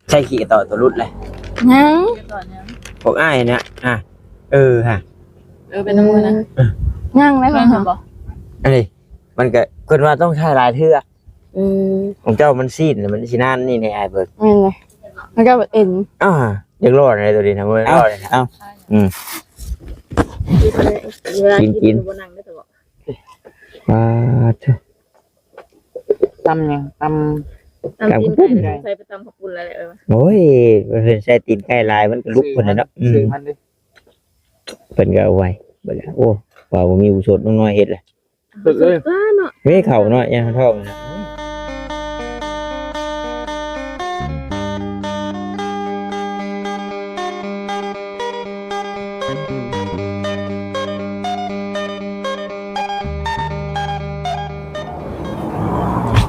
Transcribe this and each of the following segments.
ໃສ່ຂີ້ກະຕໍໂຕຫຼຸດເລີຍ. ຍັງ ພວກອ້າຍນະ ອ່າ ເອີ ຮະ ເອີ ເປັນນຳມືນະ. ຍັງເລີຍ ເພິ່ນບໍ່ ອັນນີ້ ມັນກະ ເພິ່ນວ່າຕ້ອງໃຊ້ຫຼາຍເທື່ອ. ເອີ ຂອງເຈົ້າມັນຊີ້ນ ມັນຊິນານນີ້ໃນອ້າຍເບິ່ງ. ແມ່ນເລີຍ ມັນກໍເອັນ. ອ່າ ຢາກລອດໃນໂຕນີ້ນະ ບໍ່ແມ່ນລອດເລີຍນະ. ເອົາ ເອົາ ອືມ ກິນ ກິນ ບໍ່ນັ່ງໄດ້ແຕ່ບໍ່. ອ່າ ຕຳຫຍັງ? ຕຳ ຕຳຕີນໄກ່ ຕຳ ໃສ່ໄປຕຳເຂົ້າປຸ້ນແລ້ວແຫຼະ. ເອີ ໂອ້ຍ ເພິ່ນໃສ່ຕີນໄກ່ຫຼາຍ ມັນກໍລຸກເພິ່ນແຫຼະເນາະ. ອືມ ເພິ່ນກໍເອົາໄວ້ ເບິ່ງ ໂອ້ ວ່າບໍ່ມີຜູ້ຊົດ ນ້ອງນ້ອຍເຮັດແຫຼະ. ເຮັດເລີຍ ມີເຂົ້າເນາະ ຍາມທ້ອງນະ.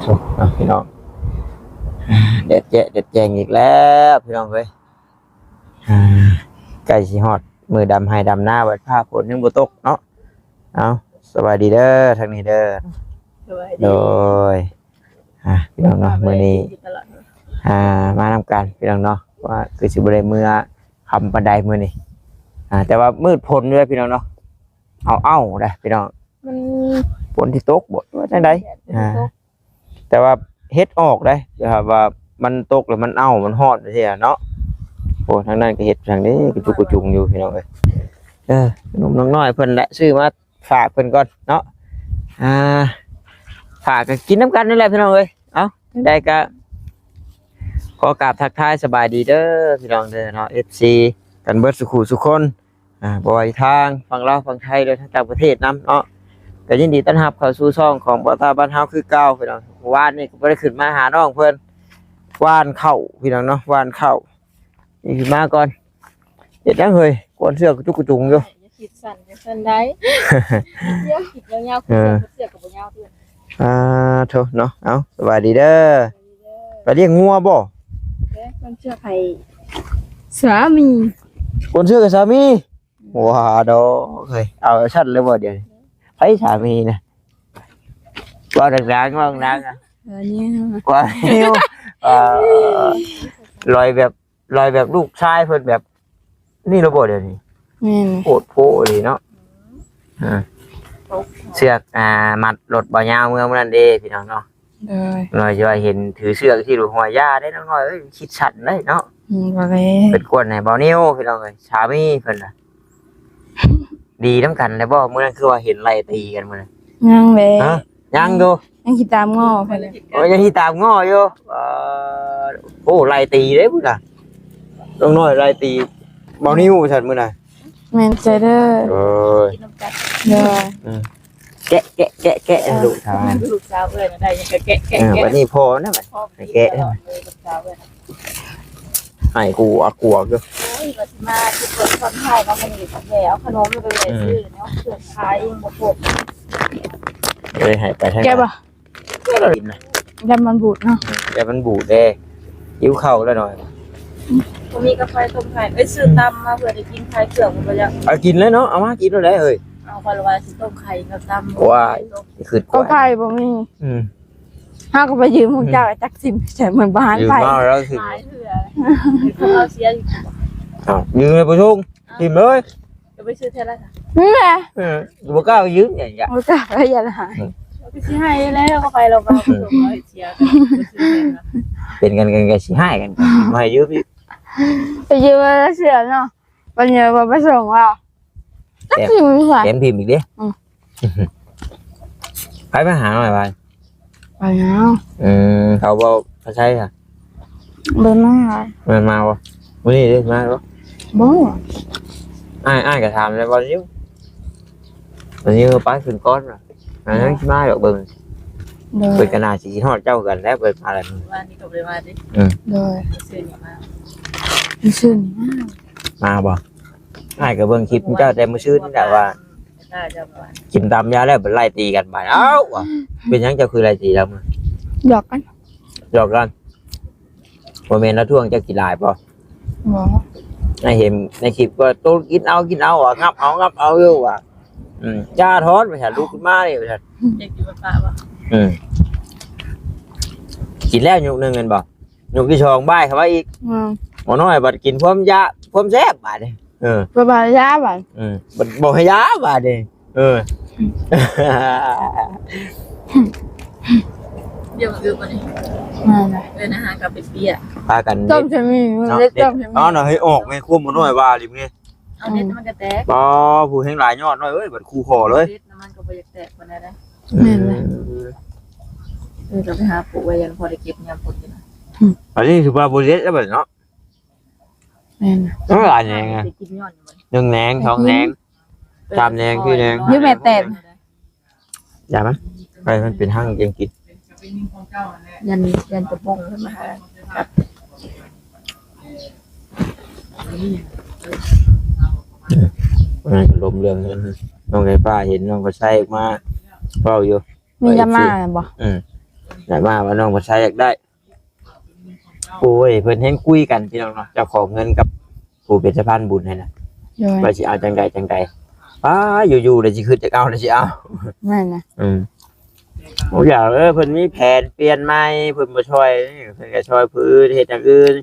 ໂອ້ ເອົາ ພີ່ນ້ອງ ແດດແຈະ ແດດແຈ້ງອີກແລ້ວ ພີ່ນ້ອງເອີຍ. ອ່າ ໃກ້ຊິຮອດມື້ດຳໄຮ່ດຳນາ ບັດຟ້າຝົນຍັງບໍ່ຕົກເນາະ. ເອົາ ສະບາຍດີເດີ ທາງນີ້ເດີ. ສະບາຍດີ ໂດຍ. ອ່າ ພີ່ນ້ອງເນາະ ມື້ນີ້ ອ່າ ມານຳກັນ ພີ່ນ້ອງເນາະ ວ່າຄືຊິບໍ່ໄດ້ເມືອຄ່ຳປານໃດມື້ນີ້. ອ່າ ແຕ່ວ່າມືດຝົນຢູ່ເດີ ພີ່ນ້ອງເນາະ. ເອົາໆ ເດ້ ພີ່ນ້ອງ ມັນຝົນຊິຕົກບໍ່ ຫຼືວ່າຈັ່ງໃດ? ອ່າ ແຕ່ວ່າເຫັດອອກເດ້ ແຕ່ວ່າມັນຕົກແລ້ວມັນເອົາ ມັນຮອດຈັ່ງຊີ້ເນາະ. ໂອ້ ທາງນັ້ນກໍເຫັດທາງນີ້ກະຈຸກກະຈຸງຢູ່ ພີ່ນ້ອງເອີຍ. ເອີ ໜຸ່ມນ້ອງນ້ອຍເພິ່ນແຫຼະ ຊື້ມາຝາກເພິ່ນກ່ອນເນາະ. ອ່າ ຝາກກໍກິນນຳກັນນີ້ແຫຼະ ພີ່ນ້ອງເອີຍ. ເອົາ ຈັ່ງໃດກໍຂໍກາບທັກທາຍສະບາຍດີເດີ ພີ່ນ້ອງເດີເນາະ ເອັຟຊີ ກັນເບິດສູ່ຄູ່ສູ່ຄົນ. ອ່າ ບໍ່ວ່າຢູ່ທາງຝັ່ງລາວ ຝັ່ງໄທ ຫຼືທາງຕ່າງປະເທດນຳເນາະ ກໍຍິນດີຕ້ອນຮັບເຂົ້າສູ່ຊ່ອງຂອງບ່າວຕາບ້ານເຮົາຄືເກົ່າ ພີ່ນ້ອງ. ວານນີ້ກໍບໍ່ໄດ້ຂຶ້ນມາຫານ້ອງເພິ່ນ ຫວ່ານເຂົ້າ ພີ່ນ້ອງເນາະ ຫວ່ານເຂົ້າ. ນີ້ຂຶ້ນມາກ່ອນ ເຮັດຫຍັງເຮີ້ຍ ກ່ອນເສື້ອກະຈຸກກະຈຸງຢູ່. ຢ່າຄິດສັ້ນຈັ່ງຊັ້ນໄດ໋ ດຽວຄິດຍາວໆ ເອີ ເສື້ອ ເສື້ອກໍບໍ່ຍາວເທື່ອ. ອ່າ ໂທເນາະ ເອົາ ສະບາຍດີເດີ. ສະບາຍດີເດີ. ໄປລ້ຽງງົວບໍ່? ເອີ ກ່ອນເສື້ອໃຜ? ສາມີ. ກ່ອນເສື້ອກັບສາມີ? ວ່າດອກເຮີ້ຍ ເອົາຊັ້ນເລີຍບໍ່ດຽວນີ້? ໃຜສາມີນະ? ເວົ້າດັງໆ ເວົ້າດັງໆ ເອີ ນີ້ ວ່າ ເອີ ລອຍແບບ ລອຍແບບລູກຊາຍເພິ່ນແບບນີ້ແລ້ວບໍ່ດຽວນີ້? ແມ່ນ ໂພດໂພອີ່ຫຼີເນາະ. ອ່າ ເຊືອກ ອ່າ ມັດລົດບ່າວຍາວເມືອມື້ນັ້ນເດ້ ພີ່ນ້ອງເນາະ. ໂດຍ ນ້ອຍຈອຍເຫັນຖືເຊືອກທີ່ລູກຫົວ ຢ່າເດ້ນ້ອງນ້ອຍເອີຍ ຄິດສັ້ນໄດ໋ເນາະ. ອືມ ບໍ່ແລ້ວ ເປັນກວນໃຫ້ບ່າວນິວ ພີ່ນ້ອງເອີຍ ສາມີເພິ່ນນະ. ດີນຳກັນແລ້ວບໍ່? ມື້ນັ້ນຄືວ່າເຫັນໄລ່ຕີກັນມື້ນັ້ນ. ຍັງເດ້ ຮະ? ຍັງຢູ່ ຍັງຊິຕາມງໍ້ເພິ່ນ. ໂອ້ຍ ຍັງຊິຕາມງໍ້ຢູ່. ເອີ ໂອ້ ໄລ່ຕີເດ້ພຸ້ນນະ ນ້ອງນ້ອຍໄລ່ຕີບ່າວນິວຊັ້ນມື້ນັ້ນ. ແມ່ນໃຈເດີ. ໂອ້ຍ ກິນນຳກັນ ໂດຍ. ອືມ ແກະ ແກະ ແກະ ແກະ ອ່າ ລູກສາວ ລູກສາວເອື້ອຍນະ ໄດ້ຫຍັງກໍແກະ ແກະ ອ່າ ແກະ. ບັດນີ້ພໍ່ນະ ບັດ ໃຫ້ແກະ ເອີ ລູກສາວເອື້ອຍນະ ໃຫ້ກວກ ກວກຢູ່. ໂອ້ຍ ວ່າຊິມາ ຊິເປີດຕອນທ້າຍເນາະ ມື້ນີ້ແມ່ເອົາຂະໜົມໄປແມ່ ອືມ ຊື້ແນວເຄື່ອງຂາຍຍັງບໍ່ຄົບ ເລີຍໃຫ້ໄປທາງ ແກະບໍ່? ແກະແລ້ວກິນນະ ຢ້ານມັນບູດເນາະ. ອືມ ຢ້ານມັນບູດເດ້ ຫິວເຂົ້າແລ້ວໜ້ອຍ. ບໍ່ມີກາໄຟຕົ້ມໄຂ່ ເອີຍ ຊື້ຕຳມາເພື່ອໄດ້ກິນ ຂາຍເຄື່ອງບໍ່ຢາກ ເອົາກິນເລີຍເນາະ ເອົາມາກິນໂລດເລີຍເຮີ້ຍ. ເອົາ ຂ້ອຍລະວ່າຊິຕົ້ມໄຂ່ກັບຕຳ. ວ້າຍ ຄິດ ເອົາໄຂ່ບໍ່ມີ. ອືມ ເຮົາກໍໄປຢືມຂອງເຈົ້າ ອືມ ຈັກສິນໃສ່ເມືອງບ້ານ ຢືມ ໄປ ມາແລ້ວສິ ຫຼາຍເທື່ອ ເຂົາເອົາເສຍຢູ່. ອ້າວ ຢືມໃຫ້ປະຊຸງ ຖິ້ມເລີຍ ກໍໄປຊື້ເທື່ອລະ ນີ້ແຫຼະ. ເອີ ບໍ່ກ້າຢືມຫຍັງ ບໍ່ກ້າ ຢ້ານຫາຍ. ອືມ ກໍຊິໃຫ້ແລ້ວ ເຂົາໄປລາວເວົ້າ ອືມ ເຂົາເສຍກັນ ເປັນກັນ ກັນກໍຊິຮ້າຍກັນ ບໍ່ໃຫ້ຢືມອີກ ໄປຢືມແລ້ວເສຍເນາະ. ບັດນີ້ບໍ່ໄປສົ່ງລາວ ຈັກຊິມີໃສ ແຖມພິມອີກເດ້. ອືມ ໃຜມາຫານ້ອຍວ່າ? ໄປແລ້ວ. ອືມ ເຂົາເວົ້າພາສາໄທຫະ? ບໍ່ມາ. ແມ່ນມາບໍ່? ມື້ນີ້ເດ້ມາບໍ່? ບໍ່. ອ້າຍ ອ້າຍກໍຖາມແລ້ວບໍ່ຢູ່? ວັນນີ້ກໍໄປຂຶ້ນກ່ອນວ່າ ອ່າ ຍັງຊິມາດອກເບິ່ງ. ໂດຍ ເພິ່ນກໍໜ້າຊິຄິດຮອດເຈົ້າຄືກັນແຫຼະ ເພິ່ນມາແລ້ວ. ວານນີ້ກໍບໍ່ໄດ້ມາຕິ? ອືມ ໂດຍ ມື້ຊືນນີ້ມາ ມື້ຊືນນີ້ມາ. ມາບໍ່? ອ້າຍກໍເບິ່ງຄລິບເຈົ້າແຕ່ມື້ຊືນນີ້ແຫຼະວ່າ ກິນຕຳຢາແລ້ວໄປໄລ່ຕີກັນບາດ. ເອົ້າ ວ່າ ເປັນຫຍັງເຈົ້າຄືໄລ່ຕີລາວ? ຫຍອກກັນ ຫຍອກກັນ. ບໍ່ແມ່ນລາວທວງເຈົ້າກິນຫຼາຍບໍ່? ບໍ່. ໄດ້ເຫັນໃນຄລິບວ່າໂຕກິນເອົາ ກິນເອົາ ວ່າງັບເອົາ ງັບເອົາຢູ່ວ່າ. ອືມ ຢ່າຖອນວ່າຊັ້ນ ລຸກຂຶ້ນມານີ້ວ່າຊັ້ນ. ຢາກກິນປາປະບໍ່? ອືມ ກິນແລ້ວຍຸກໜຶ່ງແມ່ນບໍ່? ຍົກທີສອງບາຍເຂົ້າມາອີກ ອືມ ໝໍນ້ອຍບັດກິນຄວາມຢາກຄວາມແຊບບາດນີ້ ເອີ ສະບາຍຢາບາດ ເອີ ບັດບໍ່ໃຫ້ຢາບາດນີ້ ເອີ ດຽວມື້ບາດນີ້ ແມ່ນລະ ເອີ້ນອາຫານກັບເປັນເປຍ ພາກັນ ຕົ້ມຊະມີ ເນາະ ເຮັດ ເຮັດ ຕົ້ມຊະມີ ເອົາໜ້ອຍ ໃຫ້ອອກແມ່ ຄວາມໝໍນ້ອຍວ່າລິມນີ້ ເອົາເດັດມັນກໍແຕກ ອໍ ຜູ້ແຮງຫຼາຍຍອດນ້ອຍເອີຍ ບັດຄູຂໍເລີຍ ເດັດມັນກໍບໍ່ຢາກແຕກປານໃດເດ້ ແມ່ນລະ ເອີ ເອີ ກໍໄປຫາປູກໄວ້ ຢ້ານພໍໄດ້ເກັບຍາມຝົນຢູ່ນະ ອືມ ອັນນີ້ຖືວ່າບໍ່ເດັດແລ້ວບັດເນາະ ແມ່ນ ເອີ ຫຼາຍແໜງ ໄປກິນຍ້ອນຢູ່ບັດ ໜຶ່ງແໜງ ສອງແໜງ ສາມແໜງ ສີ່ແໜງ ຢູ່ແມ່ແຕນ ຢ່າມາ ໃຫ້ມັນເປັນຮັງຈັ່ງກິນ ຍັນ ຍັນຕະບົງຂຶ້ນມາຫາກັບ ອືມ ອັນນັ້ນກໍລົມເລື່ອງເງິນ ນ້ອງໄກ່ຟ້າເຫັນນ້ອງກະໄຊມາເວົ້າຢູ່ ມີຢາມາແມ່ນບໍ່? ອືມ ຢາມາວ່ານ້ອງກະໄຊຢາກໄດ້ ໂອ້ຍ ເພິ່ນແຮ່ງຄຸຍກັນພີ່ນ້ອງເນາະ ເຈົ້າຂອງເງິນກັບຜູ້ເປັນສະພານບຸນຫັ້ນນະ ໂດຍ ວ່າຊິເອົາຈັ່ງໃດຈັ່ງໃດ ປ້າ ຢູ່ໆ ແລ້ວຊິຄຶດຢາກເອົາ ແລ້ວຊິເອົາ ແມ່ນນະ ອືມ ບໍ່ຢາກ ເອີ ເພິ່ນມີແຜນປ່ຽນໃໝ່ ເພິ່ນບໍ່ຊ່ອຍ ເພິ່ນກໍຊ່ອຍຜູ້ອື່ນ ເຮັດຢ່າງອື່ນ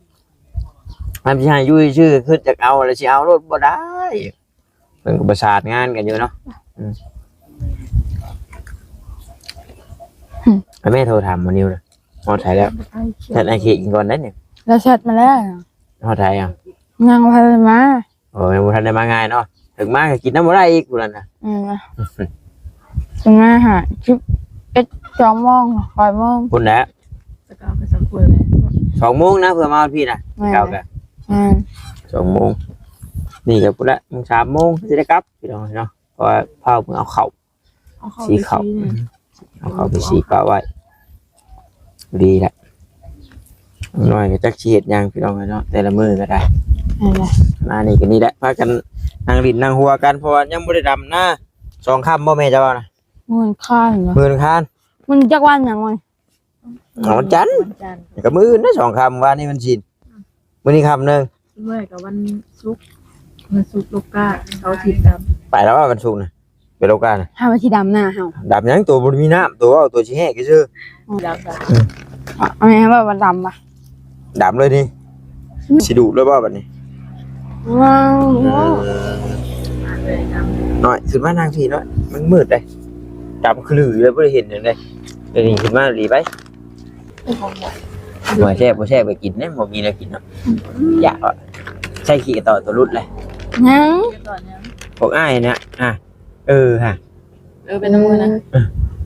ມັນຊິໃຫ້ຢູ່ຊື່ໆ ຄຶດຢາກເອົາ ແລ້ວຊິເອົາໂລດບໍ່ໄດ້. ເພິ່ນກໍປະສານງານກັນຢູ່ເນາະ ອືມ ອືມ ໃຫ້ແມ່ໂທຖາມໝໍນິວນະ ຮອດໃສແລ້ວ? ແຊດໃຫ້ເຄກກິນກ່ອນໄດ້ນີ້ ລາວແຊດມາແລ້ວ ຮອດໃສອະ? ຍັງບໍ່ທັນໄດ້ມາ ໂອ້ ຍັງບໍ່ທັນໄດ້ມາງ່າຍເນາະ ເຖິງມາກໍກິນນຳບໍ່ໄດ້ອີກພຸ້ນນະ ອືມ ເຖິງມາຫາສິບເອັດ ສອງໂມງ ບ່າຍໂມງ ພຸ້ນແຫຼະ ສະເກົາກໍສະຄວນແຫຼະ ສອງໂມງນະ ເພື່ອມາຮອດພີ້ນະ ແມ່ນ ສະເກົາກໍ ແມ່ນ ສອງໂມງ ນີ້ກໍພຸ້ນແຫຼະ ໂມງ ສາມໂມງຊິໄດ້ກັບ ພີ່ນ້ອງເນາະ ເພາະວ່າພາເມືອເອົາເຂົ້າ ເອົາເຂົ້າ ສີເຂົ້າ ໄປສີ ເອົາເຂົ້າໄປສີປະໄວ້ ດີລະ ນ້ອຍກໍຈັກຊິເຮັດຫຍັງ ພີ່ນ້ອງເອີຍເນາະ ແຕ່ລະມື້ກໍໄດ້ ນັ້ນແຫຼະ ມານີ້ກໍນີ້ແຫຼະ ພາກັນນັ່ງຫຼິ້ນນັ່ງຫົວກັນ ເພາະວ່າຍັງບໍ່ໄດ້ດຳນາ ສອງຄ່ຳບໍ່ແມ່ເຈົ້າວ່ານະ? ມື້ວັນຄານເນາະ ມື້ວັນຄານ ມັນຈັກວັນຫຍັງວະ? ວັນຈັນ ວັນຈັນ ກໍມື້ອື່ນນະ ສອງຄ່ຳ ວານນີ້ວັນສິນ ອືມ ມື້ນີ້ຄ່ຳໜຶ່ງ ມື້ກໍວັນສຸກ ວັນສຸກລົກກ້າ ເສົາອາທິດດຳ ໄປແລ້ວວັນສຸກນະ ໄປລົກກ້ານະ ຫາວ່າຊິດຳນາເຮົາ ດຳຫຍັງ ໂຕບໍ່ໄດ້ມີນ້ຳ ໂຕເວົ້າ ໂຕຊິແຫ້ງຊື່ ອືມ ດຳຊະ ອືມ ເອົາແມ່ນວ່າບໍ່ດຳວະ ດຳເລີຍນີ້ ອືມ ຊິດູດເລີຍບໍ່ບັດນີ້? ວ້າວ ເອີ ນ້ອຍ ຂຶ້ນມານັ່ງພີ້ນ້ອຍ ມັນມືດເດ້ ດຳຄະລືເລີຍ ບໍ່ໄດ້ເຫັນຫຍັງເດ້ ດຽວນີ້ຂຶ້ນມາອີ່ຫຼີໄປ ໜ່ວຍແຊບບໍ່ແຊບໄປກິນເດ້ ບໍ່ມີແນວກິນເນາະ ຢາກ ໃສ່ຂີ້ກະຕໍ້ໂຕຫຼຸດເລີຍ ຍັງ ພວກອ້າຍນະ ອ່າ ເອີ ຮະ ເອີ ເປັນນຳມືນະ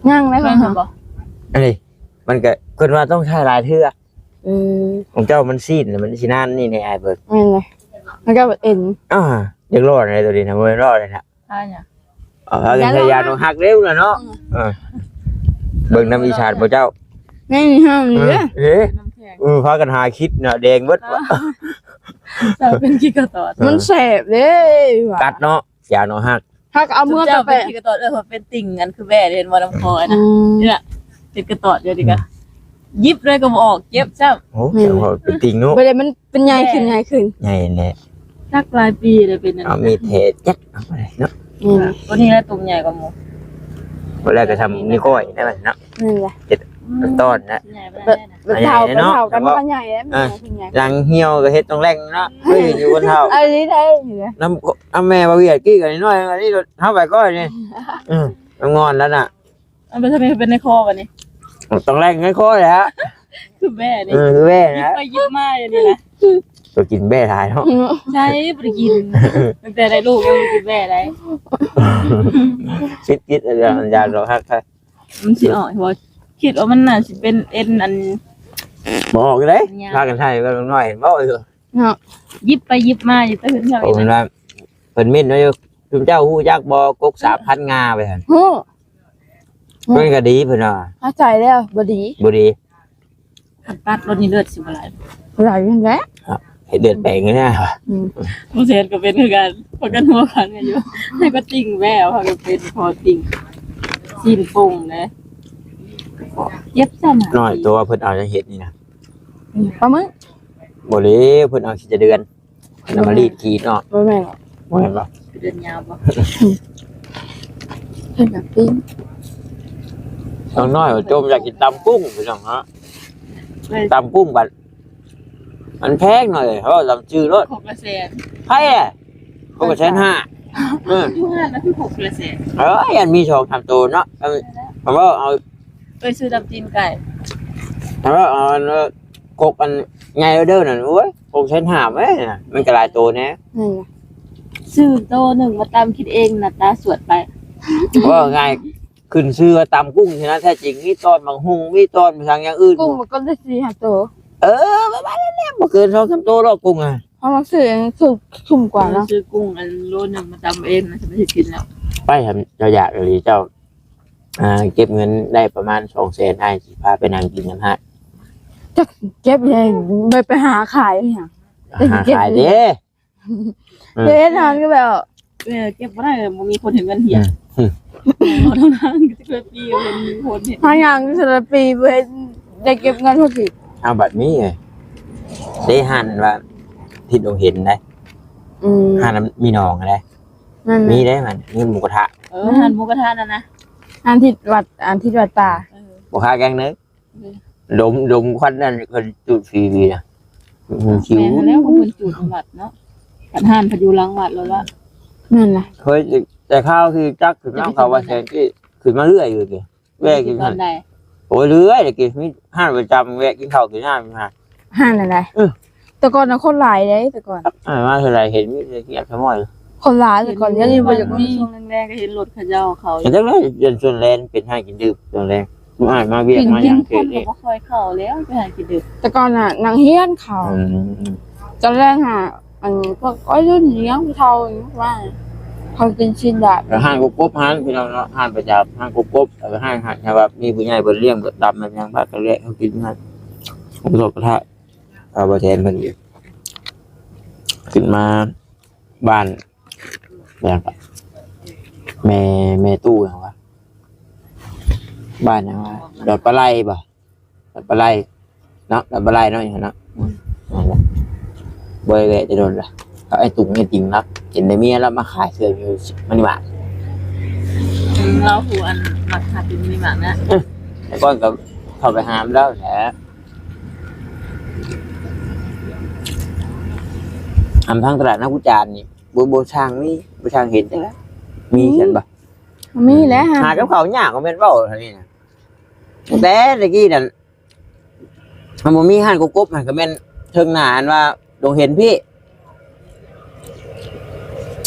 ຍັງໄດ້ບໍ່ ອັນນີ້ ມັນກໍ ເພິ່ນວ່າຕ້ອງໃຊ້ຫຼາຍເທື່ອ ເອີ ຂອງເຈົ້າມັນຊີ້ນ ມັນຊິນານນີ້ແນ່ອ້າຍເບິ່ງ ແມ່ນເລີຍ ມັນກໍເອັນ ອ່າ ຢາກຫຼໍ່ໃດໂຕນີ້ນະ ບໍ່ແມ່ນຫຼໍ່ໃດນະ ອ່າ ຫຍັງ ເອົາ ຢາກໃຊ້ຢາດອກຮັກເດ້ລະເນາະ ອືມ ເອີ ເບິ່ງນຳອີສານບໍ່ເຈົ້າ ແມ່ນເຮົານີ້ເດ້ ເອີ ເອີ ພາກັນຫາຄິດນະ ແດງເບິດ ເຈົ້າເປັນຂີ້ກະຕອດ ມັນແສບເດ້ ກັດເນາະ ຢາດອກຮັກ ຫາກເອົາເມືອກັນໄປ ເປັນຂີ້ກະຕອດ ເອີ ເປັນຕິ່ງ ອັນຄືແບ້ເຫັນບໍ່ ນຳຄໍນະ ອືມ ນີ້ລະ ເປັນກະຕອດຢູ່ນີ້ກະ ອືມ ຢິບເລີຍກໍບໍ່ອອກ ເຈັບຊ້ຳ ໂອ້ ແມ່ນ ເປັນຕິ່ງເນາະ ບໍ່ໄດ້ ມັນເປັນໃຫຍ່ຂຶ້ນ ໃຫຍ່ຂຶ້ນ ໃຫຍ່ແຫຼະ ຈັກຫຼາຍປີແລ້ວເປັນອັນນີ້ ເອົາມີດແທະຈັກເອົາໄປເນາະ ອືມ ຕົວນີ້ລະຕົວໃຫຍ່ກວ່າໝູ່ ບໍ່ແລ້ວກໍຊ່ຳນິ້ວກ້ອຍໄດ້ບັດເນາະ ແມ່ນລະ ເຈັດ ອືມ ຕອນນະ ໃຫຍ່ປານໃດນະ ບັດເຖົ້າ ໃຫຍ່ເນາະ ບັດເຖົ້າກໍນ້ອຍໃຫຍ່ແລ້ວ ອ່າ ມັນເປັນໃຫຍ່ ຫຼັງຫ່ຽວກໍເຮັດຕ້ອງແລ່ງເນາະ ເຄີຍເຫັນຢູ່ບັດເຖົ້າ ອັນນີ້ໄດ້ ນຳ ນຳແມ່ບ່າວວຽດກີ້ກໍນ້ອຍ ອັນນີ້ເຮົາໄປກ່ອນນີ້ ອືມ ມັນງອນແລ້ວນະ ເອົາໄປທຳເປັນໃນຄໍບັດນີ້ ຕ້ອງແລ່ງໃນຄໍແຫຼະ ຄືແບ້ນີ້ ເອີ ຄືແບ້ນະ ໄປຢິບມາຢູ່ນີ້ນະ ຕົວກິນແບ້ຫຼາຍເນາະ ໃຊ່ ບໍ່ໄດ້ກິນ ຕັ້ງແຕ່ໄດ້ລູກຍັງບໍ່ກິນແບ້ໄດ້ ຄິດໆ ຢາກ ຢາກດອກຮັກ ມັນຊິອອກບໍ່ ຄິດວ່າມັນໜ້າຊິເປັນເອັນອັນ ບໍ່ອອກເດ້ ພາກັນຖ່າຍກັບນ້ອງນ້ອຍ ເຫັນບໍ່ ເນາະ ຢິບໄປຢິບມາຢູ່ແຕ່ເຮືອນເຮົາ ໂອ້ ເພິ່ນວ່າ ເພິ່ນເມັ້ນວ່າຢູ່ ຊຸມເຈົ້າຮູ້ຈັກບໍ່ ກົກສາມພັນງາ ວ່າຊັ້ນ ຮູ້ ເພິ່ນກໍດີ ເພິ່ນວ່າ ເຂົ້າໃຈແລ້ວ ບໍ່ດີ ບໍ່ດີ ຄັນຕັດລົດນີ້ເລືອດຊິບໍ່ໄຫຼ ໄຫຼຫັ້ນແຫຼະ ເຮັດເລືອດແປງຢູ່ນະ ອືມ ບາງເທື່ອກໍເປັນຄືກັນ ພາກັນຫົວພັນກັນຢູ່ ໃຫ້ກໍຕິ່ງແວ່ ພາກັນເປັນພໍຕິ່ງ ຊີ້ນໂປ່ງເດ້ ເຈັບຊ້ຳ ນ້ອຍຕົວເພິ່ນເອົາຫຍັງເຮັດນີ້ນະ ປາໝຶກ ບໍ່ເລີຍ ເພິ່ນເອົາຂີ້ຕະເດືອນ ເພິ່ນເອົາມາລີດຂີ້ເນາະ ບໍ່ແມ່ນ ບໍ່ແມ່ນບໍ່ ເດືອນຍາວບໍ່ ເພິ່ນໜ້າປີ້ງ ນ້ອງນ້ອຍຈົມຢາກກິນຕຳກຸ້ງ ພີ່ນ້ອງເນາະ ຕຳກຸ້ງບັດ ມັນແພງໜ້ອຍ ເຮົາເວົ້າຕາມຊື່ໂລດ. ຄົກລະແສນ. ໃຜແຫຼະ? ຄົກລະແສນຫ້າ. ເອີ ຢູ່ຮ້ານລະຄືຄົກລະແສນ. ເອີຍ ອັນມີສອງສາມໂຕເນາະ. ເອີ ເຮົາເວົ້າເອົາ ເອີຍ ຊື້ດຳຕີນໄກ່. ເຮົາເວົ້າເອົາອັນ ຄົກອັນໃຫຍ່ເດີນັ້ນ. ໂອ້ຍ ຫົກແສນຫ້າແມ້ ມັນກໍຫຼາຍໂຕແດ່. ນັ້ນລະ ຊື້ໂຕໜຶ່ງມາຕຳກິນເອງ ໜ້າຕາສວດໄປ. ເວົ້າງ່າຍ ຂຶ້ນຊື່ວ່າຕຳກຸ້ງຊີ້ນະ, ແທ້ຈິງມີຕອນບັກຫຸ່ງ ມີຕອນສັງຢ່າງອື່ນ. ກຸ້ງມັນກໍໄດ້ສີ່ຫ້າໂຕ. ເອີ ປະມານນັ້ນແຫຼະ ບໍ່ເກີນສອງສາມໂຕດອກກຸ້ງອະ. ເຮົາມາຊື້ອັນຖືກ ທຸ່ມກວ່າເນາະ. ຊື້ກຸ້ງອັນໂລໜຶ່ງມາຕຳເອງນະ ຊິໄດ້ກິນແລ້ວ. ໄປຫັ້ນ ເຈົ້າຢາກອີ່ຫຼີ ເຈົ້າ ອ່າ ເກັບເງິນໄດ້ປະມານສອງແສນ ອ້າຍຊິພາໄປນັ່ງກິນນຳຮ້ານ. ຈັກເກັບແລ້ວໄປ ໄປຫາຂາຍອີຫຍັງ? ຫາຂາຍເດ້. ເອີ ເຮັດຫັ້ນກໍແບບ ເອີ ເກັບບໍ່ໄດ້ ບໍ່ມີຄົນເຮັດເງິນເທື່ອ. ອືມ ເຮົາທຳງານກໍຊິເກີດປີບໍ່ມີຄົນເຮັດ ຫາຫຍັງແຕ່ລະປີບໍ່ເຫັນໄດ້ເກັບເງິນເທື່ອ. ເອົາ ບັດນີ້ເດ້ ຮ້ານອັນວ່າທິດດົງເຫັນໄດ໋. ອືມ ຮ້ານມີໜອງໄດ໋. ນັ້ນ ມີໄດ໋ ມັນມີໝູກະທະ. ເອີ ຮ້ານໝູກະທະນັ້ນນະ ຮ້ານທິດວັດ ອັນທິດວັດປ່າ. ເອີ ໝູກະທະແກງເໜີ ດົມ ດົມຄວັນນັ້ນເພິ່ນຈູດຟຣີນະ. ອືມ ແມ່ນແລ້ວ ເພິ່ນຈູດວັດເນາະ. ຄັນຮ້ານເພິ່ນຢູ່ຫຼັງວັດແລ້ວລະ. ແມ່ນລະ ເຄີຍແຕ່ຂ່າວທີ່ຈັກຂຶ້ນນຳເຂົາວ່າແສນກີບ ຂຶ້ນມາເລື້ອຍຢູ່ຕິ. ແວະກິນ ຕອນໃດ? ໂອ້ຍ ເລື້ອຍ ແຕ່ກີ້ມີຮ້ານປະຈຳ ແວະກິນເຂົ້າກິນນ້ຳ. ຮ້ານອັນໃດ? ເອີ ແຕ່ກ່ອນນະຄົນຫຼາຍເດ້ ແຕ່ກ່ອນ. ອ່າ ມາເທື່ອໃດເຫັນມີແຕ່ເຮັດຂະໂມຍ ຄົນຫຼາຍແຕ່ກ່ອນ. ດຽວນີ້ບໍ່ຢາກມີ. ຊ່ວງແລງໆກໍເຫັນລົດເຂົາເຈົ້າເຂົ້າ. ຈັ່ງໃດ ຢ້ານຊ່ວງແລງເປັນຮ້ານກິນດື່ມ ຊ່ວງແລງ ອ້າຍມາວຽກມາຫຍັງເຂດນີ້ ບໍ່ຄ່ອຍເຂົ້າແລ້ວ ໄປຮ້ານກິນດື່ມ. ແຕ່ກ່ອນນະນັ່ງຮຽນເຂົ້າ. ອືມ ຕອນແລງຫາ ອັນພວກໄວລຸ້ນຫຍັງ ຜູ້ເຖົ້າຫຍັງວ່າ ເຂົາກິນຊີ້ນດາດ. ແລ້ວຮ້ານກົບໆຫັ້ນ ພີ່ນ້ອງເນາະ ຮ້ານປະຈຳ ຮ້ານກົບໆ ແລ້ວກໍຮ້ານ ຮ້ານທີ່ວ່າມີຜູ້ໃຫຍ່ເພິ່ນລ້ຽງ ແບບດຳແບບຫຍັງ ພາກັນແລະເຂົາກິນຫັ້ນ. ໝູກະທະ ເອີ ບໍ່ແທນເພິ່ນອີກ ຂຶ້ນມາ ບ້ານຫຍັງກະ ແມ່ ແມ່ຕູ້ຫຍັງວະ ບ້ານຫຍັງວະ ດອນປາໄລບໍ່ ດອນປາໄລເນາະ ດອນປາໄລເນາະ ຢູ່ຫັ້ນເນາະ. ອືມ ນັ້ນແຫຼະ ບໍ່ໄດ້ແວະແຕ່ດົນລະ ເອົາໄອ້ຕຸງໄອ້ຕິງລະ ເຫັນແຕ່ເມຍລະມາຂາຍເຄື່ອງຢູ່ມິນິມາດ. ອືມ ລາວຜູ້ອັນມັກຂາຍຢູ່ມິນິມາດນະ. ເອີ ແຕ່ກ່ອນກໍເຂົ້າໄປຫາລາວແຫຼະ. ອຳທາງຕະຫຼາດນາຄູຈານນີ້ ບໍ່ ບໍ່ຊ່າງມີ ບໍ່ຊ່າງເຫັນຈັກລະ ມີຊັ້ນບໍ່? ມີແຫຼະ ຫາກັບເຂົາຍາກ ກໍແມ່ນເວົ້າເທົ່ານີ້ນະ. ແຕ່ຕະກີ້ນັ້ນ ມັນບໍ່ມີຮ້ານກົບໆ ຫັ້ນກໍແມ່ນເທິງໜ້າ ອັນວ່າດົງເຫັນພີ້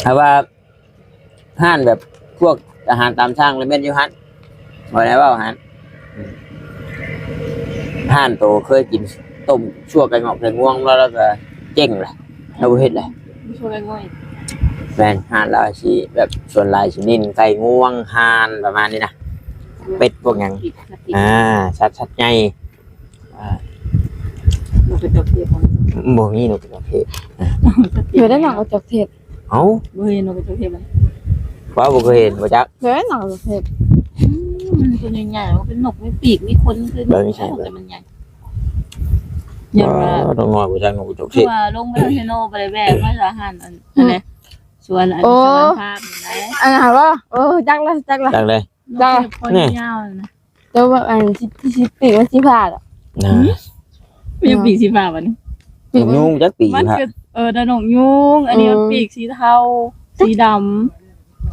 ຖ້າວ່າ ຮ້ານແບບພວກອາຫານຕາມສັ່ງລະແມ່ນຢູ່ຫັ້ນ ບໍ່ໄດ້ເວົ້າຫັ້ນ. ຮ້ານໂຕເຄີຍກິນຕົ້ມຊົ່ວໄກ່ງອກໄກ່ງວງແລ້ວ ລາວກໍເຈັງລະ ລາວບໍ່ເຮັດລະ. ຊົ່ວໄກ່ງອກ ແມ່ນ ຮ້ານລາວຊິແບບສ່ວນຫຼາຍຊິເນັ້ນໄກ່ງວງ ຫ່ານ ປະມານນີ້ນະ ເປັດພວກຫຍັງ. ອ່າ ສັດ ສັດໃຫຍ່. ອ່າ ນົກກະຈອກເທດບໍ່? ບໍ່ມີນົກກະຈອກເທດ. ເອີ ໄດ້ນົກກະຈອກເທດ. ເອົ້າ ບໍ່ເຫັນນົກກະຈອກເທດບໍ່? ວ່າບໍ່ເຄີຍເຫັນ ບໍ່ຈັກ. ເຫັນນົກກະຈອກເທດ. ອືມ ມັນຕົວໃຫຍ່ໆ ເປັນນົກມີປີກມີຂົນ ຄື ເບິ່ງໃສ່ ແຕ່ມັນໃຫຍ່. ຢ່າງວ່າ ອໍ ນ້ອງນ້ອຍບໍ່ຈັກນົກກະຈອກເທດ. ວ່າລົງໄປທາງເຊໂນ ບໍ່ໄດ້ແວະມາສາຫານ ອັນ ອືມ ນັ້ນແຫຼະ ສວນ ອັນ ເອີ ສວນພາບນັ້ນແຫຼະ. ອັນນັ້ນບໍ່? ເອີ ຈັກແລ້ວ ຈັກແລ້ວ ຈັກແລ້ວ. ຈັກແລ້ວ ນີ້ ຍາວໆ ນະ. ແຕ່ວ່າອັນທີ່ ທີ່ຊິປີກມັນຊິພາດອະນະ. ຫືມ? ມີປີກສີຟ້າບັດນີ້. ປີກມັນ ນກຍູງຈັກປີກ ມັນ ພາດ ກໍ ເອີ ນະ ນົກຍູງ. ອັນນີ້ມັນ ອືມ ປີກສີເທົາ ສີດຳ.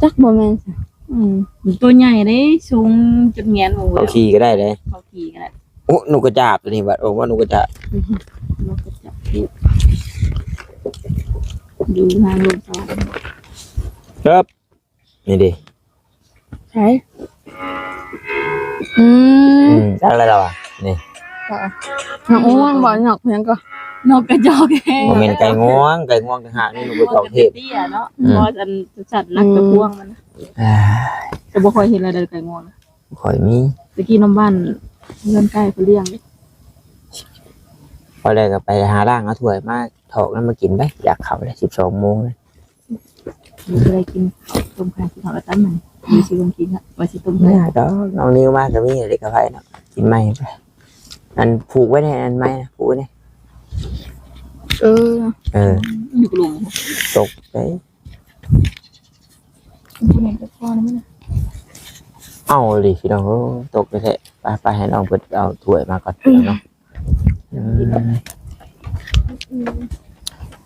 ຈັກບໍ່ແມ່ນຊະ. ອືມ ໂຕໃຫຍ່ເດ້ ສູງຈົນແງນບໍ່ເຫັນ. ເຂົາຂີ່ກໍໄດ້ເດ້. ເຂົາຂີ່ກໍໄດ້. ໂອ້ ນົກກະຈາບຕົວນີ້ບັດ. ໂອ້ ວ່ານົກກະຈາບ. ອືຮຶ ນົກກະຈາບ ຢູ່ທາງລົງສະຫວັນ. ຄັບ. ນີ້ເດ້ ໃສ? ອືມ ອືມ ຈັກແລ້ວລະຫວາ ນີ້. ນົກງວງບໍ່? ນົກຫຍັງກໍ ນົກກະຈອກເທດ. ບໍ່ແມ່ນໄກ່ງວງ ໄກ່ງວງຕ່າງຫາກ ນີ້ນົກກະຈອກເທດ. ເນາະ ອືມ ເພາະວ່າອັນສັດໜັກ ອືມ ກະພວງມັນ. ອ່າ ແຕ່ບໍ່ຄ່ອຍເຫັນແລ້ວເດີໄກ່ງວງ. ບໍ່ຄ່ອຍມີ. ຕະກີ້ນຳບ້ານເຮືອນໃກ້ເຂົາລ້ຽງ. ພໍແລ້ວກໍໄປຫາລ້າງເອົາຖ້ວຍມາຖອກນຳມາກິນໄປ. ຢາກເຂົ້າແລ້ວ ສິບສອງໂມງແລ້ວ. ບໍ່ໄດ້ກິນຕົ້ມໄຂ່ ກິນເຂົ້າແລ້ວຕຳມັນ ມີຊິລົງກິນລະ ວ່າຊິຕົ້ມໄຂ່. ບໍ່ຍາກດອກ ນ້ອງນິວມາກໍມີເດັກກະໄພເນາະ ກິນໃໝ່ໄປ. ອັນຜູກໄວ້ໃນອັນໄມ້ນະ ຜູກໄວ້ໃນ ເອີ ເອີ ຢູ່ກະໂຫຼງ ຕົກໄປ. ເອົາອີ່ຫຼີພີ່ນ້ອງເອີຍ ຕົກແທ້ໆ. ໄປໆ ໃຫ້ນ້ອງເພິ່ນເອົາຖ້ວຍມາກ່ອນເນາະ. ອືມ ອືມ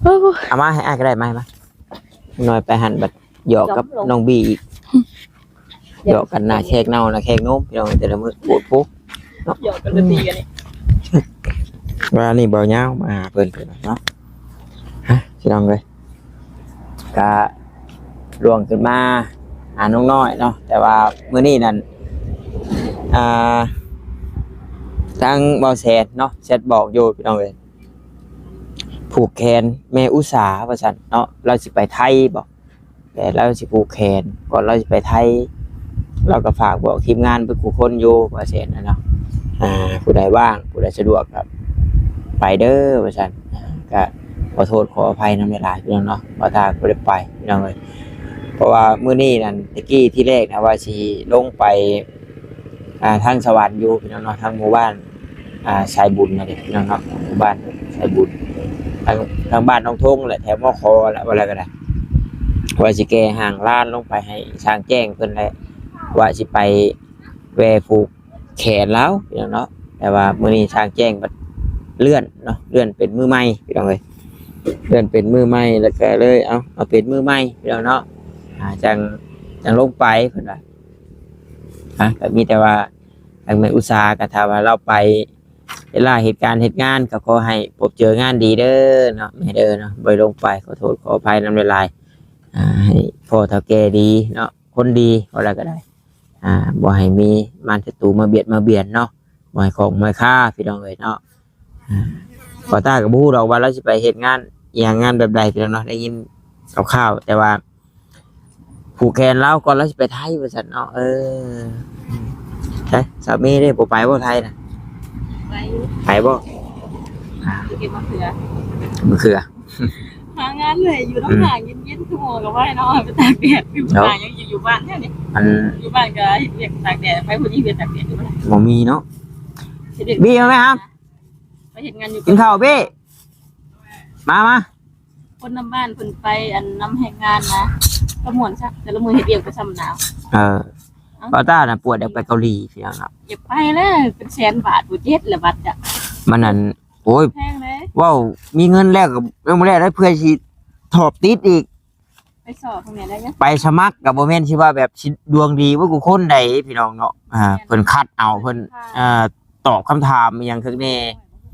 ໂອ້ຍ ເອົາມາໃຫ້ອ້າຍກໍໄດ້ ມາ ມາ ນ້ອຍໄປຫັ້ນ ບັດຫຍອກກັບນ້ອງບີອີກ ຫຍອກກັນ ໜ້າແຂກເນົ່າ ໜ້າແຂກໜຸ່ມ ພີ່ນ້ອງ ແຕ່ລະມື້ ໂພດໂພ ເນາະ ຫຍອກກັນ ຕີກັນນີ້ ວ່ານີ້ເບົາຍາວມາຫາເພິ່ນ ເພິ່ນເນາະ ຮະ ພີ່ນ້ອງເອີຍ ກະລ່ວງຂຶ້ນມາຫານ້ອງນ້ອຍເນາະ ແຕ່ວ່າມື້ນີ້ນັ້ນ ອ່າ ທາງເບົາແສນເນາະ ແຊັດບອກຢູ່ ພີ່ນ້ອງເອີຍ ຜູກແຂນແມ່ອຸສາວ່າຊັ້ນເນາະ ລາວຊິໄປໄທບໍ ແຕ່ລາວຊິຜູກແຂນ ກ່ອນລາວຊິໄປໄທ ລາວກໍຝາກບອກທີມງານເບິດຄູ່ຄົນຢູ່ ວ່າຊັ້ນນະເນາະ ອ່າ ຜູ້ໃດວ່າງ ຜູ້ໃດສະດວກກໍໄປເດີວ່າຊັ້ນ ກໍຂໍໂທດຂໍອະໄພນຳຫຼາຍໆ ພີ່ນ້ອງເນາະ ບໍ່ຖ້າກໍບໍ່ໄດ້ໄປ ພີ່ນ້ອງເອີຍ ເພາະວ່າມື້ນີ້ນັ້ນ ແຕ່ກີ້ທີແລກນະວ່າຊິລົງໄປ ອ່າ ທາງສະຫວັນຢູ່ ພີ່ນ້ອງເນາະ ທາງໝູ່ບ້ານ ອ່າ ສາຍບຸນນັ້ນເດ້ ພີ່ນ້ອງເນາະ ໝູ່ບ້ານສາຍບຸນ ທາງ ທາງບ້ານໜອງທົງແຫຼະ ແຖວມໍຄໍແຫຼະ ວ່າແລ້ວກໍໄດ້ ວ່າຊິແກ່ຮ່າງລານລົງໄປໃຫ້ຊ່າງແຈ້ງເພິ່ນແຫຼະ ວ່າຊິໄປແວ່ຜູກແຂນລາວ ພີ່ນ້ອງເນາະ ແຕ່ວ່າມື້ນີ້ຊ່າງແຈ້ງບັດເລື່ອນເນາະ ເລື່ອນເປັນມື້ໃໝ່ ພີ່ນ້ອງເອີຍ ເລື່ອນເປັນມື້ໃໝ່ ແລ້ວກໍເລີຍ ເອົາ ມາເປັນມື້ໃໝ່ ພີ່ນ້ອງເນາະ ອ່າ ຈັ່ງ ຈັ່ງລົງໄປ ເພິ່ນວ່າ ອ່າ ກໍມີແຕ່ວ່າ ທາງແມ່ອຸສາກໍຖ້າວ່າລາວໄປເວລາເຮັດການເຮັດງານ ກໍຂໍໃຫ້ພົບເຈີງານດີເດີເນາະ ແມ່ເດີເນາະ ບໍ່ໄດ້ລົງໄປ ຂໍໂທດຂໍອະໄພນຳຫຼາຍໆ ອ່າ ໃຫ້ພໍ່ເຖົ້າແກ່ດີເນາະ ຄົນດີ ເວົ້າແລ້ວກໍໄດ້ ອ່າ ບໍ່ໃຫ້ມີມານສັດຕູມາບຽດມາບຽນເນາະ ບໍ່ໃຫ້ຂ້ອງບໍ່ໃຫ້ຄາ ພີ່ນ້ອງເອີຍເນາະ ອ່າ ພໍ່ຕາກໍບໍ່ຮູ້ດອກວ່າລາວຊິໄປເຮັດງານອີ່ຫຍັງ ງານແບບໃດ ພີ່ນ້ອງເນາະ ໄດ້ຍິນຄ່າວໆ ແຕ່ວ່າ ຜູກແຂນລາວກ່ອນລາວຊິໄປໄທວ່າຊັ້ນເນາະ ເອີ ໃຊ່ ສາມີເດ້ ບໍ່ໄປບໍ່ໄທນະ ໄປຢູ່ ໄປບໍ່ ອ່າ ໄປເກັບມະເຂືອ ມະເຂືອ ຫາງານເລີຍ ຢູ່ນຳ ອືມ ຫາງເຢັນໆ ຄືໝໍກໍໄວ້ເນາະ ໄປຕາກແດດ ຢູ່ ເນາະ ຫາຍັງຢູ່ ຢູ່ບ້ານແທ້ນີ້ ອັນ ຢູ່ບ້ານກໍເຮັດວຽກຕາກແດດ ໄປພຸ້ນນີ້ວຽກຕາກແດດຢູ່ບໍ່ໄດ້ ບໍ່ມີເນາະ ເຮັດວຽກ ບີ ມາໄໝ ໄປເຮັດງານຢູ່ ກິນເຂົ້າບີ ມາ ມາ ຄົນນຳບ້ານເພິ່ນໄປອັນນຳແຮງງານນະ ກໍມ່ວນຊະ ແຕ່ລະມື້ເຮັດວຽກໄປຊ່ຳໜາວ ເອີ ເອົ້າ ປ້າຕ້ານະປວດຢາກໄປເກົາຫຼີພີ່ນ້ອງເນາະ ຢາກໄປແລ້ວ ເປັນແສນບາດ ບໍ່ເຈັດລະບາດຈະ ມັນນັ້ນ ໂອ້ຍ ແພງເດ້ ເວົ້າມີເງິນແລ້ວກໍຍັງບໍ່ໄດ້ ເພື່ອຊິຖອບຕິດອີກ ໄປສອບທາງໃດໄດ້ ໄປສະໝັກກໍບໍ່ແມ່ນຊິວ່າແບບຊິດວງດີເບິດທຸກຄົນໃດພີ່ນ້ອງເນາະ ອ່າ ແມ່ນ ເພິ່ນຄັດເອົາ ເພິ່ນ ອ່າ ຕອບຄຳຖາມອີ່ຫຍັງຄັກແນ່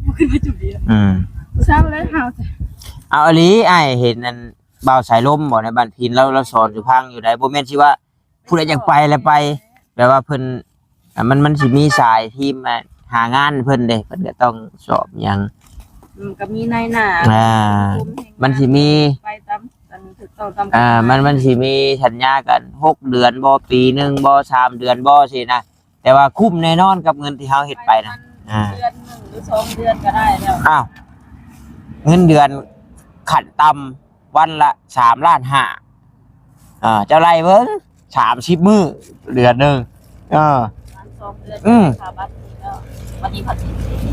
ບໍ່ຂຶ້ນໄປຈຸດນີ້ ອືມ ຜູ້ສາວເລີຍເຮົາ ເອົາອີ່ຫຼີ ອ້າຍເຫັນອັນ ບ່າວສາຍລົມບໍ່ ໃນບ້ານພີນ ລາວ ລາວສອນຢູ່ພັງຢູ່ໃດ ບໍ່ແມ່ນຊິວ່າຜູ້ໃດຢາກໄປລະໄປ ແບບວ່າເພິ່ນ ອ່າ ມັນ ມັນຊິມີສາຍທີມ ອ່າ ຫາງານເພິ່ນເດ້ ເພິ່ນກໍຕ້ອງສອບຫຍັງ ອືມ ກໍມີນາຍໜ້າ ອ່າ ມັນຊິມີ ໄປຕາມອັນຖືກຕ້ອງຕາມ ອ່າ ກົດໝາຍ ມັນ ມັນຊິມີສັນຍາກັນ ຫົກເດືອນບໍ່ ປີໜຶ່ງບໍ່ ສາມເດືອນບໍ່ ຊີ້ນະ ແຕ່ວ່າຄຸ້ມແນ່ນອນກັບເງິນທີ່ເຮົາເຮັດໄປນະ ໄປປະມານ ອ່າ ເດືອນໜຶ່ງ ຫຼື ສອງເດືອນກໍໄດ້ແລ້ວ ອ້າວ ເງິນເດືອນຂັ້ນຕ່ຳວັນລະສາມລ້ານຫ້າ ອ່າ ເຈົ້າໄລ່ເບິ່ງ ສາມສິບມື້ ເດືອນໜຶ່ງ ເອີ ປະມານສອງເດືອນ ອືມ ຄ່າບັດນີ້ກໍ ວັນນີ້ເພິ່ນ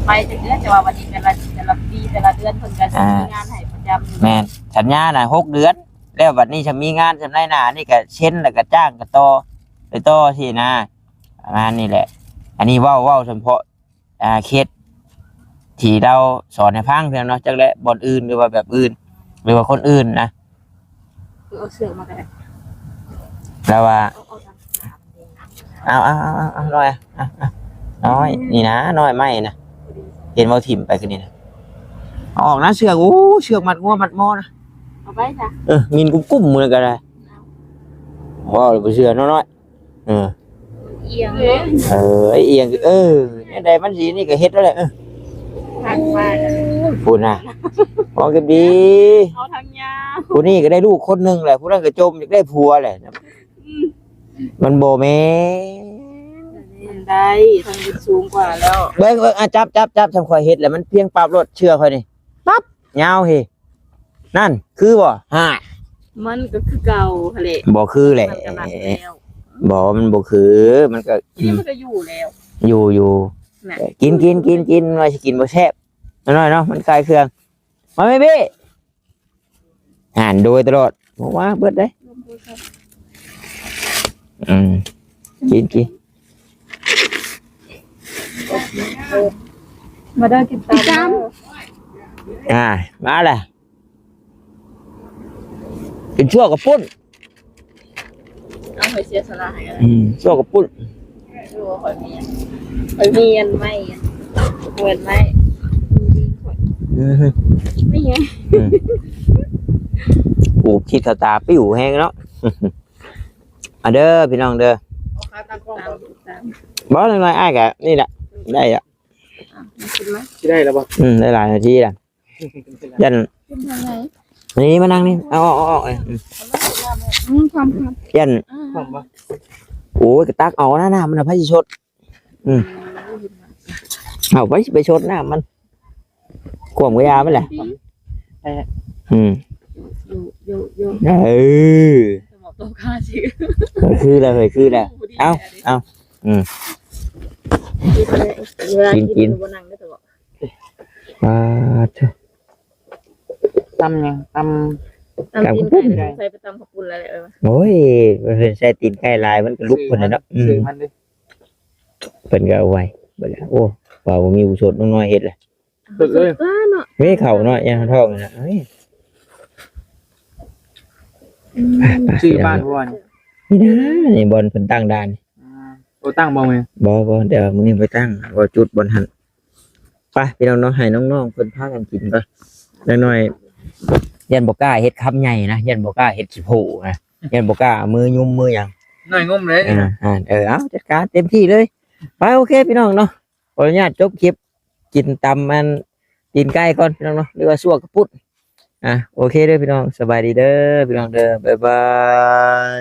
ໄປຈັກເດືອນ ແຕ່ວ່າວັນນີ້ແຕ່ລະ ແຕ່ລະປີ ແຕ່ລະເດືອນເພິ່ນກໍ ອ່າ ມີງານໃຫ້ປະຈຳ ແມ່ນ ສັນຍານະ ຫົກເດືອນ ແລ້ວບັດນີ້ຈະມີງານຈຳນາຍໜ້າ ອັນນີ້ກໍເຊັນ ແລ້ວກໍຈ້າງກັນຕໍ່ ໄປຕໍ່ຊີ້ນະ ປະມານນີ້ແຫຼະ ອັນນີ້ເວົ້າ ເວົ້າສະເພາະ ອ່າ ເຂດທີ່ລາວສອນໃຫ້ຟັງເທື່ອເນາະ ຈັກແຫຼະ ບ່ອນອື່ນ ຫຼືວ່າແບບອື່ນ ຫຼືວ່າຄົນອື່ນນະ ຄືເອົາເສື້ອມາກໍໄດ້ ລາວວ່າ ເອົາ ເອົາ ເອົາ ເອົາ ເອົາ ນ້ອຍ ເອົາ ເອົາ ນ້ອຍ ນີ້ນະ ນ້ອຍໄມ້ນະ ເຫັນບໍ່ຖິ້ມໄປຄືນີ້ນະ ເອົາອອກນະ ເຊືອກ ໂອ້ ເຊືອກມັດງົວມັດມໍນະ ເອົາໄປຊະ ເອີ ມິນກຸ້ມໆ ມື້ນັ້ນກໍໄດ້ ເອົາ ເວົ້າແລ້ວບໍ່ເຊື່ອ ນ້ອຍໆ ເອີ ອຽງເນາະ ເອີ ອຽງ ເອີ ແນວໃດມັນຊິນີ້ກໍເຮັດແລ້ວແຫຼະ ເອີ ພັກມາ ພຸ້ນນະ ເວົ້າກັນດີ ເອົາທາງຍາວ ຜູ້ນີ້ກໍໄດ້ລູກຄົນໜຶ່ງແຫຼະ ຜູ້ນັ້ນກໍຈົ່ມຢາກໄດ້ຜົວແຫຼະ ອືມ ມັນບໍ່ແມ່ນ ໄດ້ ທາງນີ້ສູງກວ່າແລ້ວ ເບິ່ງ ເບິ່ງ ອ່ະ ຈັບ ຈັບ ຈັບ ຊ່ຳຂ້ອຍເຮັດແຫຼະ ມັນພຽງປັບໂລດ ເຊື່ອຂ້ອຍນີ້ ປັບ ຍາວເຮ ນັ້ນ ຄືບໍ່? ຫາ ມັນກໍຄືເກົ່າຫັ້ນແຫຼະ ບໍ່ຄືແຫຼະ ມັນກໍລັດແລ້ວ ບໍ່ ມັນບໍ່ຄື ມັນກໍ ນີ້ ອືມ ມັນກໍຢູ່ແລ້ວ ຢູ່ ຢູ່ ນະ ກິນ ກິນ ກິນ ກິນ ວ່າຊິກິນບໍ່ແຊບ ນ້ອຍໆ ເນາະ ມັນຄາຍເຄື່ອງ ມາແມ່ເບ້ ຫັ້ນ ໂດຍຕະຫຼອດ ບໍ່ວ່າເບິດເດ້ ອືມ ກິນ ກິນ ມາເດີ ກິນຕຳ ກິນຕຳ ເດີ. ອ່າ ມາແລ້ວ ກິນຊົ່ວກະປຸ້ນ. ເອົາ ຂ້ອຍເສຍສະຫຼະໃຫ້ກໍໄດ້ ອືມ ຊົ່ວກະປຸ້ນ. ຄືວ່າຂ້ອຍມີ ຂ້ອຍມີອັນໄມ້ ອັນ ບໍ່ແມ່ນໄມ້ ອືມ ມີຫຍັງ ອືມ ໂອ້ ຄິດເຂົ້າຕາປິວແຮງເນາະ. ມາເດີພີ່ນ້ອງເດີ ບໍ່ ນ້ອຍໆ ອ້າຍກະນີ້ແຫຼະ ໄດ້ລະ. ອ່ະ ມາກິນມາ ຊິໄດ້ແລ້ວບໍ່? ອືມ ໄດ້ຫຼາຍນາທີລະ ຢ້ານ ນີ້ມານັ່ງນີ້ ເອົາ ເອົາ ເອົາ ເອົາ ອືມ ອືມ ຄວາມ ຄວາມ ຢ້ານ ອ່າ ໂອ້ຍ ກະຕັກເອົານະ ນ້ຳມັນນະ ໃຜຊິຊົດ? ອືມ ເອົາ ໃຜຊິໄປຊົດນ້ຳມັນ ກວມກະຢາມັນແຫຼະ ເອີ ອືມ ໂຍ ໂຍ ໂຍ ເອີ ສະໝອງໂຕຄາຊື່ ເອີ ຄືແລ້ວ ເອີ ຄືແລ້ວ ເອົາ ເອົາ ອືມ ກິນ ກິນ ກິນ ບໍ່ນັ່ງເດີ ອ່າ ຕຳຫຍັງ? ຕຳ ຕຳ ຕຳ ຕີນໄກ່ ໃສ່ໄປຕຳເຂົ້າປຸ້ນແລ້ວແຫຼະ. ໂອ້ຍ ເພິ່ນໃສ່ຕີນໄກ່ຫຼາຍ ມັນກະຫຼຸບເພິ່ນແຫຼະເນາະ ອືມ ຊື່ມັນເດ້ ເພິ່ນກະເອົາໄວ້ເບິດແລ້ວ. ໂອ້ ວ່າບໍ່ມີຜູ້ຊົດ ນ້ອງນ້ອຍເຮັດແຫຼະ ເຮັດເລີຍ ສົດກວ່າເນາະ ມີເຂົ້າເນາະ ຍັງທ້ອງນະ ເອີຍ ອືມ ໄປ ໄປ ຊື່ບ້ານບໍ່ນີ້? ນີ້ນະ ນີ້ບ່ອນເພິ່ນຕັ້ງດ່ານ ອ່າ ໂອ ຕັ້ງບໍ່ແມ່? ບໍ່ ບໍ່ ດຽວມື້ນີ້ໄປຕັ້ງ ບໍ່ ຈຸດບ່ອນຫັ້ນ. ໄປພີ່ນ້ອງເນາະ ໃຫ້ນ້ອງໆເພິ່ນພາກັນກິນກ່ອນ ຈັກໜ້ອຍ ຢ້ານບໍ່ກ້າເຮັດຄຳໃຫຍ່ນະ ຢ້ານບໍ່ກ້າເຮັດຂີ້ໂພນະ ຢ້ານບໍ່ກ້າເອົາມືຫຍຸມມືຫຍັງ ນ້ອຍງຸ້ມເລີຍ ອ່າ ເອີ ເອົາ ຈັດການເຕັມທີ່ເລີຍ. ໄປ ໂອເຄພີ່ນ້ອງເນາະ ຂໍອະນຸຍາດຈົບຄລິບ ກິນຕຳອັນຕີນໄກ່ກ່ອນພີ່ນ້ອງເນາະ ຫຼືວ່າຊົ່ວກະປຸ້ນ. ອ່າ ໂອເຄເດີພີ່ນ້ອງ ສະບາຍດີເດີພີ່ນ້ອງເດີ ບາຍບາຍ.